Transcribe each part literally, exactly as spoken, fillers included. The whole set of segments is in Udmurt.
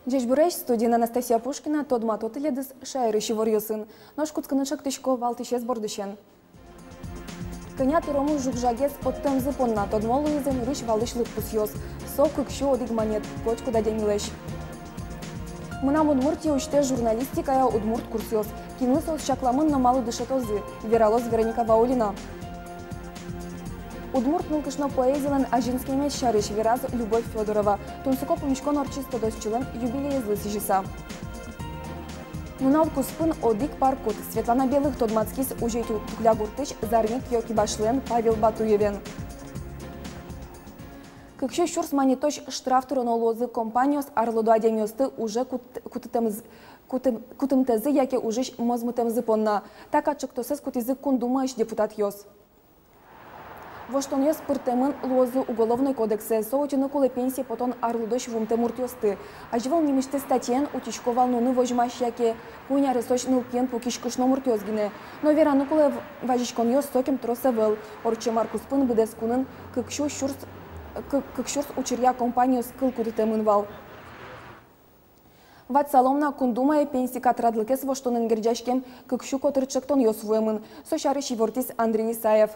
Ӟечбуресь, студиын Анастасия Пушкина. Тодмато тӥледыз шаерысь иворъёсын. Нош кутскыны чектӥсько валтӥсез бордысен. Кӧня тыромы жуг-жагез поттэмзы понна тодмо луизы нырысь-валысь лыдпусъёс. Со кык сю одӥг манет, котькуд адямилэсь. «Мынам Удмуртие» усьтэ журналистикая удмурт курсъёс. Кинлы соос чакламын но малы дышетозы, вералоз Вероника Ваулина. Удмурт нылкышно поэзилэн азинскемез сярысь вераз Любовь Фёдорова. Тунсыко пумиськон ортчиз тодосчилэн юбилеезлы сӥзьыса. Нунал куспын одӥг пар кут. Светлана Белых тодматскиз Узей-Ту-, Тукля гуртысь Зарни киё кибашлыен Павел Батуевен. Кык сю сюрс манетозь штраф тыроно луозы компаниос арлыдо адямиосты уже кут-, кутытэмз-, кутым-, кутымтэзы яке ужысь мозмытэмзы понна. Та катчектосэз кутӥзы Кун Думаысь депутатъёс. Воштонъёс пыртэмын луозы Уголовной кодексэ. Со утьыны кулэ пенсие потон арлыдозь вуымтэ муртъёсты. Азьвыл нимысьтыз статьяен утисько вал нуны возьмась яке куинь аресозь нылпиен пукись кышномуртъёс гинэ. Но вераны кулэ, в-, вазиськонъёс сокем трос ӧвӧл. Ортчем ар куспын быдэс кунын кык сю сюрс, кы-, кык сюрс учыръя компаниос кыл кутытэмын вал. Ватсалом на, Кун Думае пенси катрадлыкез воштонэн герӟаськем кык сю котыр чектонъёс вуэмын. Со сярысь ивортӥз Андрей Исаев.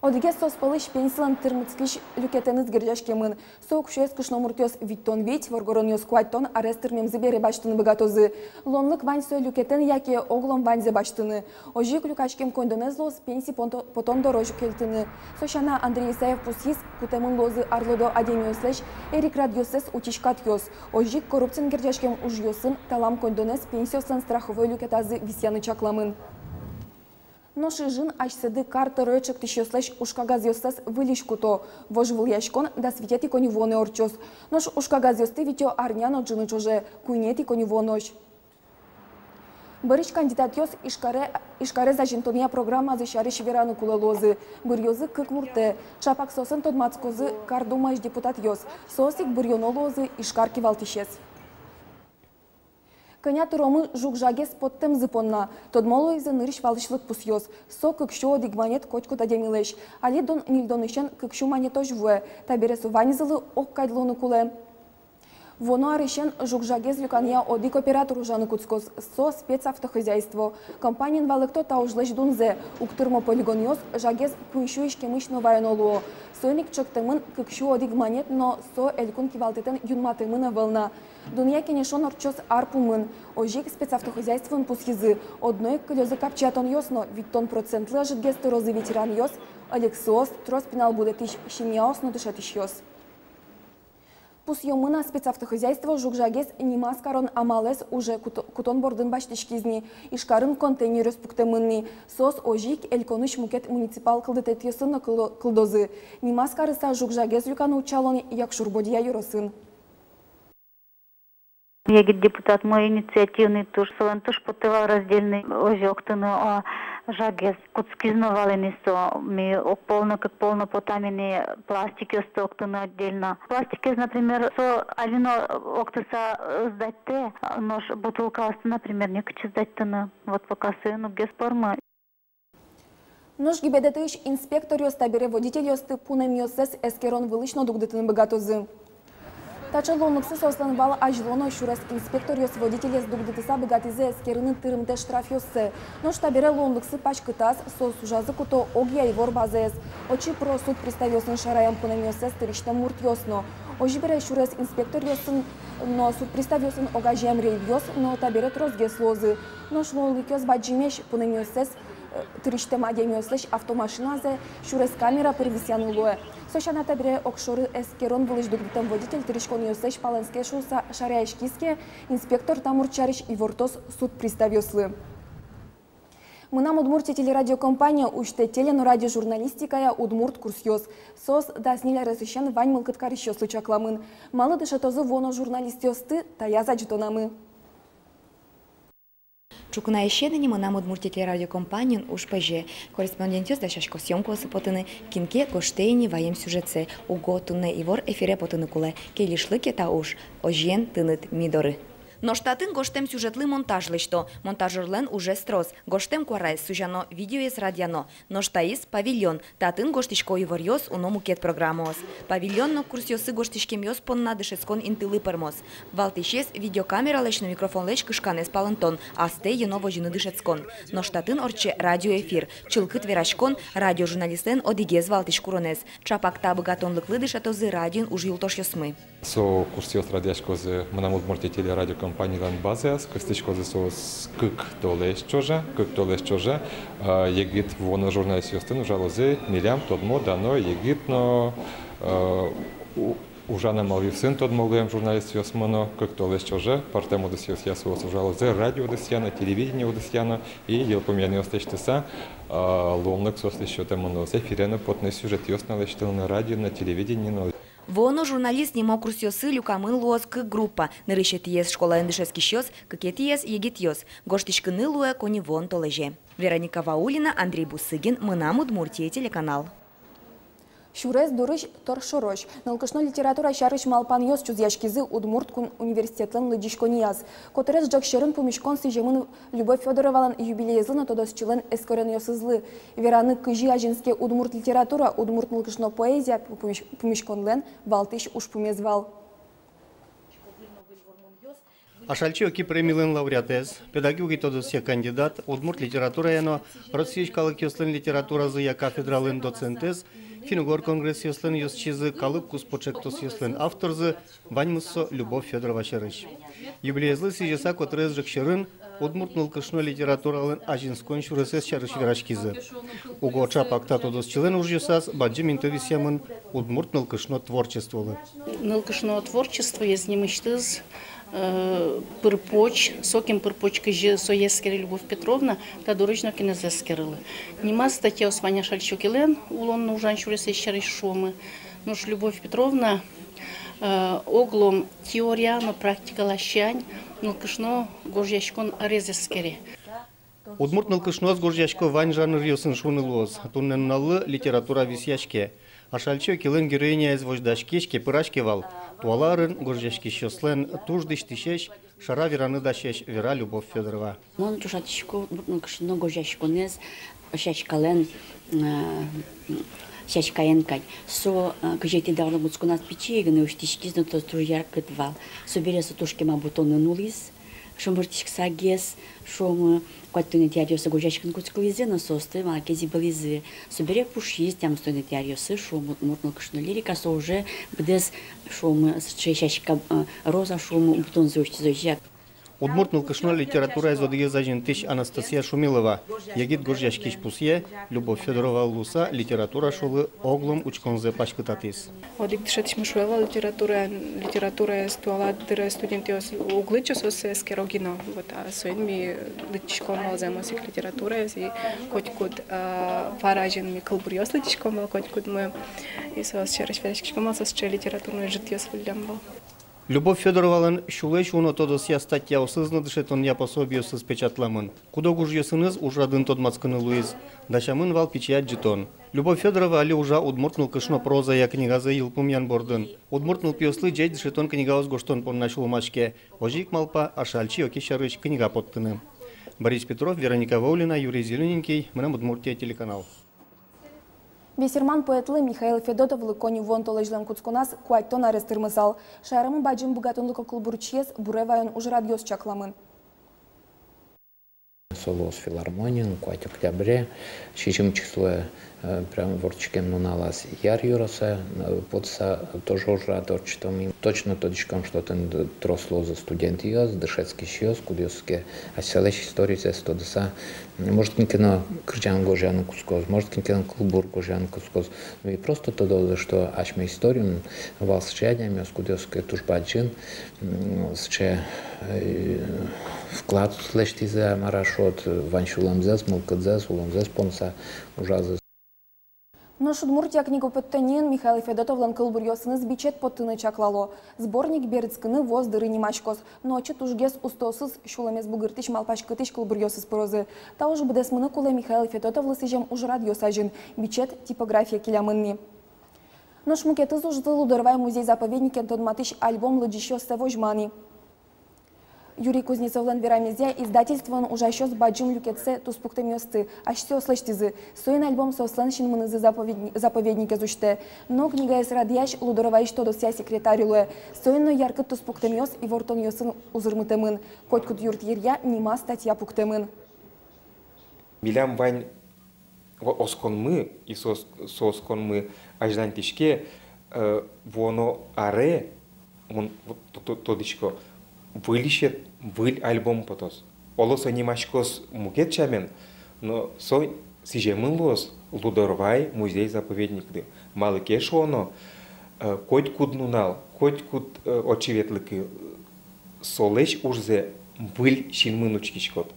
Одӥгез соос пӧлысь пенсилэн тырмытскись люкетэныз герӟаськемын. Со уксёез кышномуртъёс витьтон вить, воргоронъёс куатьтон арес тырмемзы бере басьтыны быгатозы. Луонлык вань сое люкетэн яке оглом ваньзэ басьтыны. Озьы ик люкаськем коньдонэз луоз пенси понто-, потон дорозь кельтыны. Со сяна, Андрей Исаев пусйиз, кутэмын луозы арлыдо адямиослэсь эрикрадъёссэс утись катъёс. Озьы ик коррупциен герӟаськем ужъёсын талам коньдонэз пенсиослэн страховой люкетазы висъяны чакламын. Нош Ижын асьсэды кар тӧрое чектӥсьёслэсь ужкагазъёссэс выльысь куто. Вожвылъяськон дас витетӥ коньывуонэ ортчоз. Нош ужкагазъёсты витё арня но ӝыны ӵоже, куинетӥ коньывуонозь. Бӧрысь кандидатъёс Ижкаре, Ижкарез азинтонъя программазы сярысь вераны кулэ луозы. Быръёзы кык муртэ. Чапак соосын тодматскозы Кар Думаысь депутатъёс. Соос ик быръёно луозы Ижкар кивалтӥсез. Кӧня тыромы жуг-жагез поттэмзы понна тодмо луизы нырысь-валысь лыдпусъёс. Со кык сю одӥг манет котькуд адямилэсь. Али дун ньыльдонысен кык сю манетозь вуэ. Табере со ваньзылы ог кадь луыны кулэ. Вуоно арысен жуг-жагез люканъя одӥг оператор ужаны кутскоз. Со спецавтохозяйство. Компаниын валэкто та ужлэсь дунзэ. Уг тырмо полигонъёс, жагез куинь сю иськемысь но ваёно луо. Соин ик чектэмын кык сю одӥг манет, но со элькун кивалтэтэн юнматэмын ӧвӧл на. Дунъя кенешон ортчоз ар пумын. Озьы ик спецавтохозяйствоын пусйизы, одно ик кылёзы капчиятонъёс но, витьтон процентлы ӧжытгес тырозы ветеранъёс, ӧлексыос, трос пинал будэтӥсь семьяос но дышетӥсьёс. Пусъёмы на, спецавтохозяйство жуг-жагез нимаз карон амалэз уже куто-, кутон бордын басьтӥськиз ни. Ижкарын контейнеръёс пуктэмын ни. Соос озьы ик эльконысь мукет муниципал кылдытэтъёсын но кыло-, кылдозы. Нимаз карыса жуг-жагез люканы утчалом Якшур-Бӧдья ёросын. Егит депутатмы инициативный туж, солэн туж потэ вал раздельный озьы октыны, а, жагез. Кутскиз но вал ини со, ми огпол но, кыкпол но потам ини пластикъёсты октыны отдельно. Пластикез, например, со али но октыса, э, сдатьтэ, нош бутылкаосты, например, некытчы сдатьтыны. Вот пока соин уггес пӧрмы. Нош ГИБДД-ысь инспекторъёс табере водительёсты пунэмъёссэс эскерон вылысь но дугдытыны быгатозы. Таӵе луонлыксы соослэн вал азьло но. Сюрес инспекторъёс водителез дугдытыса быгатӥзы эскерыны тырмытэ штрафъёссэ. Нош табере луонлыксы паськытаз, соос ужазы куто огъя ивор базаез. Отчы пыро суд приставъёсын шараям пунэмъёссэс тырисьтэм муртъёс но. Озьы бере, сюрес инспекторъёсын но суд приставъёсын огазеям рейдъёс но табере тросгес луозы. Нош луонлыкъёс бадӟымесь: пунэмъёссэс, э, тырисьтэм адямиослэсь автомашиназэ сюрес камера пыр висъяны луэ. Со сяна, табере огшоры эскерон вылысь дугдытэм водитель тыриськонъёслэсь палэнске шуыса шараяськиз ке, инспектор та мурт сярысь ивортоз суд приставъёслы. «Мынам Удмуртие» телерадиокомпания усьтэ теле- но радиожурналистикая удмурт курсъёс. Соос дас ньыль аресысен вань мылкыд карисьёслы чакламын. Малы дышетозы вуоно журналистъёсты, таяз адӟытонамы. Ӵукнаысен ини «Мынам Удмуртие» телерадиокомпаниын уж пӧзе. Корреспондентъёс дасясько съёмкаосы потыны, кин ке гожтэ ини ваем сюжетсэ. Уго туннэ ивор эфире потыны кулэ. Кельышлы ке та уж, озьыен, тыныд ми доры. Нош татын гожтэм сюжетлы монтаж лэсьто. Монтажёрлэн ужез трос. Гожтэм куараез сузяно, видеоез радъяно. Нош таиз павильон. Татын гожтӥсько иворъёс, уно мукет программаос. Павильон но курсъёсы гожтӥськемъёс понна дышетскон интылы пӧрмоз. Валтӥсез — видеокамералэсь но микрофонлэсь кышканэз палэнтон, астэ йӧно возьыны дышетскон. Нош татын ортче радиоэфир, чылкыт вераськон, радиожурналистлэн одӥгез валтӥсь куронэз. Чапак та быгатонлыклы дышетозы радиоын уж юлтошъёсмы. Со курсъёс радъяськозы «Мынам Удмуртие» телерадиокомпанилэн базаяз. Кыстӥськозы соос кык толэзь ӵоже, кык толэзь ӵоже. А, егит вуоно журналистъёслэн ужалозы милям тодмо-дано егит но, а, у-, ужан амалъёсын тодмо луэм журналистъёсмы но. Кык толэзь ӵоже пӧртэм удысъёсъя соос ужалозы: радио удысъя но, телевидение удысъя но. И йылпумъянъёс лэсьтыса, а, луонлык соослы сётэмын луоз эфире но потыны, сюжетъёс но лэсьтыны радио но, телевидение но. «Вуоно журналист» нимо курсъёсы люкамын луоз кык группа. Нырысетӥез — школаын дышетскисьёс, кыкетӥез — егитъёс. Гожтӥськыны луэ коньывуон толэзе. Вероника Ваулина, Андрей Бусыгин, «Мынам Удмуртие» телеканал. Сюрес дурысь тор шорозь. Нылкышно литература сярысь малпанъёс чузъяськизы Удмурт кун университетлэн лыдӟиськоннияз. Котырес ӝӧк сьӧрын пумиськон сӥземын Любовь Фёдоровалэн юбилеезлы но тодосчилэн эскеронъёсызлы. Вераны, кызьы азинске удмурт литература, удмурт нылкышно поэзия пумись-, пумиськонлэн валтӥсь ужпумез вал. Ашальчи Оки премилэн лауреатэз, педагогика тодосъя кандидат, удмурт литературая но Россиысь калыкъёслэн литературазыя кафедралэн доцентэз, финн-угор конгрессъёслэн ёзчизы, калык куспо ӵектосъёслэн авторзы — ваньмыз со Любовь Фёдорова сярысь. Юбилеезлы сӥзьыса котырес ӝӧк сьӧрын удмурт нылкышно литературалэн азинскон сюресэз сярысь вераськизы. Уго чапак та тодосчилэн ужъёсаз бадӟым инты висъямын удмурт нылкышно творчестволы. Нылкышно творчествоез нимысьтыз, э, пыр-поч, сокем пыр-поч, кызьы сое эскере Любовь Петровна, та дырозь нокин ӧз эскерылы. Нимаз статьяос вань Ашальчи Окилэн улон но ужан сюресэз сярысь, шуомы. Нош Любовь Петровна, э, оглом теория но практика ласянь нылкышно гожъяськон ӧрез эскере. Удмурт нылкышноос гожъясько вань жанръёсын, шуыны луоз. Туннэ нуналлы литература висъяське. Ашальчи Окилэн героиняез возьдаськись, кепыраське вал. Туала ӧрын гожъяськисьёслэн туж дӥсьтӥсесь, шара вераны дасесь, вера Любовь Фёдорова. Мон ӵошатӥсько удмурт нылкышно гожъяськонэз сяськалэн, э, сяськаен кадь. Со, э, кызетӥ даурлэн кутсконаз пичи гинэ усьтӥськиз но, то туж яркыт вал. Собере со туж кема бутонын улӥз. Шымыртӥськысагес, шуомы, куатьтонэтӥ аръёсы гожъяськыны кутскылӥзы но, соосты малы ке зӥбылӥзы. Собере пушйиз, тямыстонэтӥ аръёсы, шуомы, удмурт нылкышно лирика, со уже быдэс, шуомы, сыӵе сяська, э, роза, шуомы, бутонзэ усьтӥз озьы ик. Удмурт нылкышно литератураез одӥгез азинтӥсь Анастасия Шумилова. Егит гожъяськись пусъе, Любовь Фёдоровалы луыса, литература шоры оглом учконзэ паськытатӥз. Одӥг дышетӥсьмы шуэ вал: литература, литератураез туала дыре студентъёс уг лыдӟо, соос эскеро гинэ. Вот, а соин ми лыдӟиськом вал зэмос ик литератураез, и котькуд, а, вар азьын ми кылбуръёс лыдӟиськом вал котькудмы, и соос сярысь вераськиськом вал, соос сыӵе литературной ӝытъёс выллем вал. Любовь Фёдоровалэн сюлэсь уно тодосъя статьяосыз но дышетонъя пособиосыз печатламын. Куд-ог ужъёсыныз ужрадын тодматскыны луиз, дасямын вал пичи адӟытон. Любовь Фёдорова али ужа удмурт нылкышно прозая книгазэ йылпумъян бордын. Удмурт нылпиослы ӟеч дышетон книгаос гожтон понна сюлмаське. Озьы ик малпа Ашальчи Оки сярысь книга поттыны. Борис Петров, Вероника Ваулина, Юрий Зелененький, «Мынам Удмуртие» телеканал. Бесерман поэтлы Михаил Федотовлы коньывуон толэзьлэн кутсконаз куатьтон арес тырмысал. Шаерамы бадӟым быгатонлыко кылбурчиез буре ваён ужрадъёс чакламын. Со луоз филармониын куать октябре, сизьым числое, э, прям вордскем нуналаз Яр ёросэ, э, потыса тоже ужрад ортчытом. Точно тодӥськом, что тӥни трос луозы студентъёс, дышетскисьёс, кудъёсыз ке асьсэлэсь историзэс тодыса, может, кин ке но кырӟан гожъяны кутскоз, может, кин ке но кылбур гожъяны кутскоз. Ну и просто тодозы, что асьме историын вал сыӵе адямиос, кудъёсыз ке туж бадӟым, м, сыӵе, э, вклад лэсьтӥзы, мар-а шуод, вань сюлэмзэс, мылкыдзэс, улонзэс понса ужазы. Нош «Удмуртия» книга поттонниын Михаил Федотовлэн кылбуръёсыныз бичет поттыны чаклало. Сборник «Берытскыны вуоз дыры» нимаськоз. Но отчы тужгес устоосыз, сюлэмез бугыртӥсь, малпаськытӥсь кылбуръёсыз пырозы. Та уж быдэсмыны кулэ Михаил Федотовлы сӥзем ужрадъёс азьын, бичет типографие келямын ни. Нош мукетыз ужзы Лудорвай музей-заповедникен тодматӥсь альбом лыдӟисьёссэ возьман ни. Юрий Кузнецовлэн верамезъя, издательствоын ужасьёс бадӟым люкетсэ туспуктэмъёсты асьсэос лэсьтӥзы. Соин альбом соослэн синмынызы заповедни-, заповедникез усьтэ. Но книгаез радъясь Лудорвайысь тодосъя секретарь луэ. Соин но яркыт туспуктэмъёс ивортонъёсын узырмытэмын. Котькуд юртъеръя нима статья пуктэмын. Милям вань о-, осконмы, и со ос-, со осконмы азьланьтӥське, э, вуоно аре, мон вот то-, то-, тодӥсько, выльысь выль альбом потоз. Оло со нимаськоз мукет сямен, но со сӥземын луоз Лудорвай музей-заповедниклы. Малы ке шуоно, э, котькуд нунал, котькуд, э, отчы ветлыкы, э, солэсь ужзэ выль синмын учкиськод.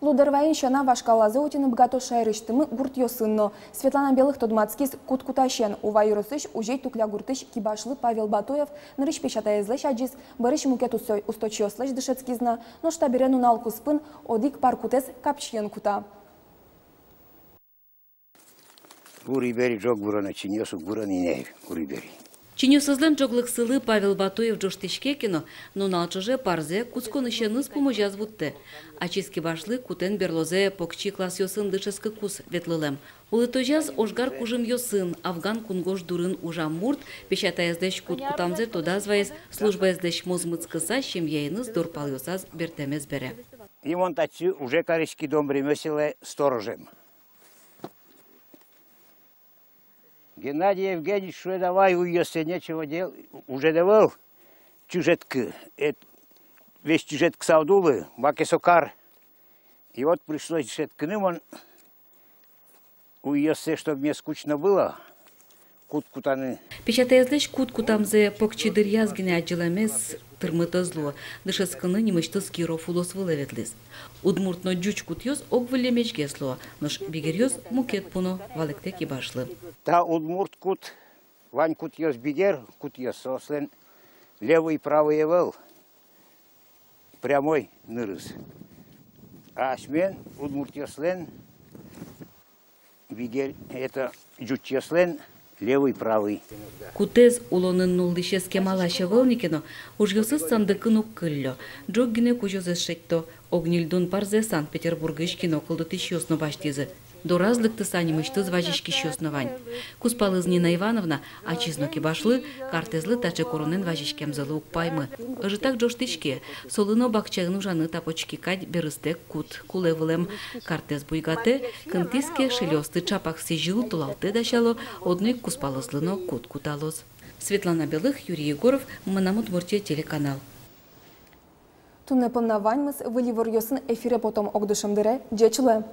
Лудорвайын сяна вашкалазэ утьыны быгатоз шаерысьтымы гуртъёсын но. Светлана Белых тодматскиз кут кутасен. Ува ёросысь Узей-Тукля гуртысь кибашлы Павел Батуев нырысь песятаезлэсь адӟиз, бӧрысь мукет усто-, усточиослэсь дышетскиз на, нош табере нунал куспын одӥг пар кутэз капчиен кута. Гурибери ӝог гурано, чиньыос уг гураны ни ай гурибери. Чиньыосызлэн ӝоглыксылы Павел Батуев ӝожтӥське ке но, нунал ӵоже парзэ кутсконысеныз пумозяз вуттэ. Ачиз кибашлы кутэн берлозэ покчи классъёсын дышетскыкуз ветлылэм. Улытозяз ожгар кужымъёсын, афган кунгож дурын ужам мурт песятаезлэсь кут кутамзэ тодаз ваиз, службаезлэсь мозмытскыса, семьяеныз дор палъёсаз бертэмез бере. И мон татчы уже кариськи дом ремёсела сторожем. Геннадий Евгеньевич шуэ: «Давай уйёссэ, нечего дел-, ужед ӧвӧл, чыжеткы. Эт, весь чыжеткыса уд улы, маке со кар». И вот пришлось чыжеткыны мон уйёссэ, чтоб мне скучно было, кут кутаны. Песятаезлэсь кут кутамзэ покчи дыръяз гинэ адӟылэмез тырмыт ӧз луы. Дышетскыны нимысьтыз Киров улос вылэ ветлӥз. Удмурт но ӟуч кутъёс ог выллемесьгес луо, нош бигеръёс мукет пуно, валэктэ кибашлы. Та удмурт кут, вань кутъёс бигер кутъёс, соослэн левый, правый ӧвӧл, прямой нырыз. А асьмелэн, удмуртъёслэн, бигер, это, ӟучъёслэн левый, правый. Кутэз улонын нуллӥсез кемалась ӧвӧл ни ке но, ужъёсыз сандыкын уг кыллё. Ӝог гинэ кузёзэс шедьто. Огнильдун парзэ Санкт-Петербургысь кино кылдытӥсьёс но басьтӥзы. Дораз лыктыса нимысьтыз вазиськисьёс но вань. Кузпалыз Нина Ивановна, ачиз но кибашлы, картэзлы таӵе коронэн вазиськемзылы уг паймы. Ӧжытак ӝожтӥське, солы но бакчаын ужаны тапочки кадь берыстэк кут кулэ вылэм. Картэз буйгатэ, кынтӥз ке, шильёсты ӵапак сӥзьыл, толалтэ дасяло, одно ик кузпалызлы но кут куталоз. Светлана Белых, Юрий Егоров, «Мынам Удмуртие» телеканал. Туннэ понна ваньмыз. Выль иворъёсын эфире потом огдышем дыре. Ӟеч луэ!